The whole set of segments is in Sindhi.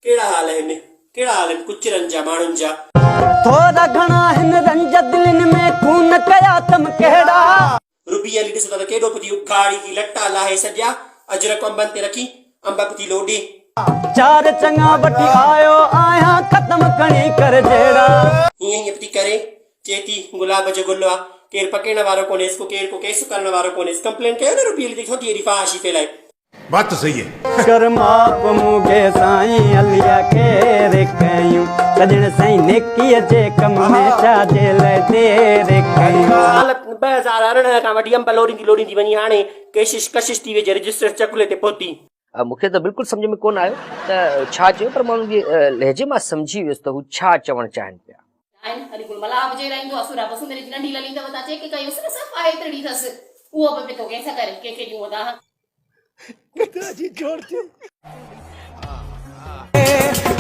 ڪهڙا حال آهن، ڪهڙا حال آهن ڪچرن جا ماڻهن جا. ٿورا گهڻا هن رنج دلين ۾ خون ڪيا اٿم ڪهڙا. ربي علي ڏسو ٿا ته ڪيڏو به ٿي اگهاڙي ٿي لٽا لاهي سڄا اجرڪ انبن تي رکي انب به ٿي لوڏي. چار چڱا وٺي آيو آهيان ختم کڻي ڪر جهيڙا. هيئن هيئن به ٿي ڪري چئي ٿي گلاب جو گل آ ڪير پڪڙڻ وارو ڪونهيس ڪو ڪير ڪو ڪيس ڪرڻ وارو ڪونهيس ڪمپلين ڪيو نه ربي علي تي ڇو ٿي ايڏي فحاشي ڦهلائي. بات تو صحيح هي. ڪر معاف مون کي سائين عليا ڪير ڪيون سڄڻ سائين نيڪيء جي ڪم ۾ ڇا جي لئه دير ڪيون. سال 2018 کان وٺي انب لوڏيندي لوڏيندي وڃي هاڻي ڪشش ڪشش ٿي ويجهي رجسٽر چڪلي تي پهتي. مون کي ته بلڪل سمجهه ۾ ڪونه آيو ته ڇا چيو پر مان انهن جي لهجي مان سمجهي ويس ته هو ڇا چوڻ چاهين پيا. آهن علي گل ملاح به چيرائيندو آ سورا بسندري جي ننڍي للي اٿو تان چيڪ ڪيوس نه صفا ايترڙي اٿس اهو به پيتو ڪنهن سان ڪري ڪنهن کي ڏيون تان.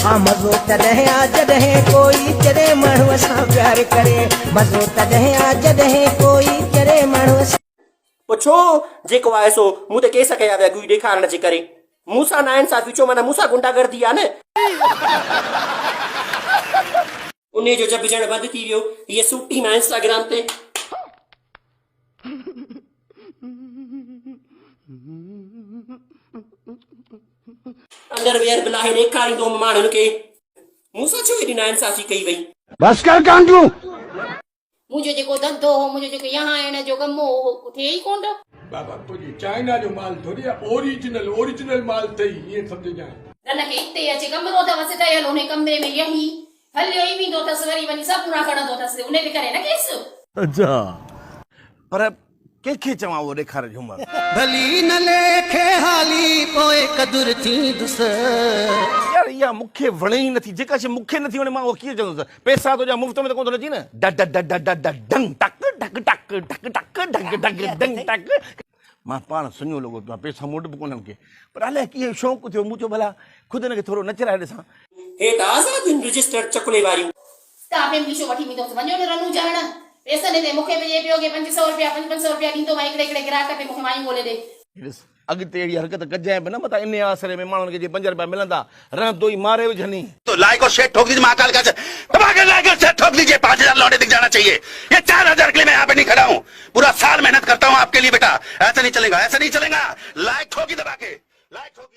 ها مزو تڏهن آ جڏهن ڪوئي چري ماڻهوء سان پيار ڪري مزو تڏهن آ جڏهن ڪوئي چري ماڻهوء سان. پوء ڇو جيڪو آهي سو مون تي ڪيس ڪيا ويا ڳوئي ڏيکارڻ جي ڪري مون سان ناانصافي ڇو معنيٰ مون سان غنڊا گردي آ نه. انهي جو جڀجڻ بند ٿي ويو هيء سوٽي مان انسٽاگرام تي. انڊر ويئر به لاهي ڏيکاريندو هوم ماڻهن کي. مون سان ڇو ايڏي ناانصافي ڪئي وئي. بس ڪر ڪانڊرو. منهنجو جيڪو ڌنڌو هو، منهنجو جيڪو يهائڻ جو ڪم هو، اهو ٿئي ئي ڪونه ٿو. بابا تنهنجي چائنا جو مال ٿوري آ اوريجنل اوريجنل مال ٿئي ائين سمجهجانء. تن کي اتي اچي ڪمرو اٿوس ٺهيل انهي ڪمري ۾ يهي هليو ئي ويندو اٿس وري وڃي صابڻا کڻندو اٿس انهي تي ڪري نه ڪيس. اڇا. پر ڪنهن کي چوان اهو ڏيکار جهومر. ڀلي نه ليکي حالي پوء قدر ٿيندس. يار اها مون کي وڻي ئي نٿي، جيڪا شيء مون کي نٿي وڻي مان اها ڪيئن چوندس، پئسا تنهنجا مفت ۾ ته ڪونه ٿو اچي نه. ڊ ڊ ڊ ڊ ڊ ڊ ڊنگ ٽڪ ڍڪ ٽڪ ڍڪ ٽڪ ڍنگ ڍنگ ڊنگ ٽڪ. مان پاڻ سڃو لڳو پيو آهيان، پئسا مون وٽ به ڪونهن ڪي، پر الائي ڪيئن شوق ٿيو، مون چيو ڀلا خود هن کي ٿورو نچرائي ڏسان. هي ته آزاد آهن رجسٽرڊ چڪلي واريون. تان فيملي شو وٺي ويندو هوس وڃو نه رنو جهڻ پئسن هتي مون کي به ڏي پيو اڳي 500 رپيا پنج پنج سئو رپيا ڏيندو مان هڪڙي هڪڙي گراهڪ تي مون کي مايون ڳولي ڏي. ڏس اڳتي اهڙي حرڪت ڪجانء به نه متان انهي آسري ۾ ماڻهن کي جي پنج رپيا ملندا رهندو ئي ماري وجهني. لائيڪ اور شيئر ٺوڪ ديجئي مهاڪال کا دبا ڪر لائيڪ اور شيئر ٺوڪ ديجئي 5000 لونڊي دک جانا چاهيي يي 4000 ڪي لئي مين يهان پي نهين کڙا هون پورا سال محنت ڪرتا هون آپ ڪي لئي بيٽا ايسا نهين چليگا ايسا نهين چليگا لائيڪ ٺوڪي دبا ڪي لائيڪ ٺوڪي.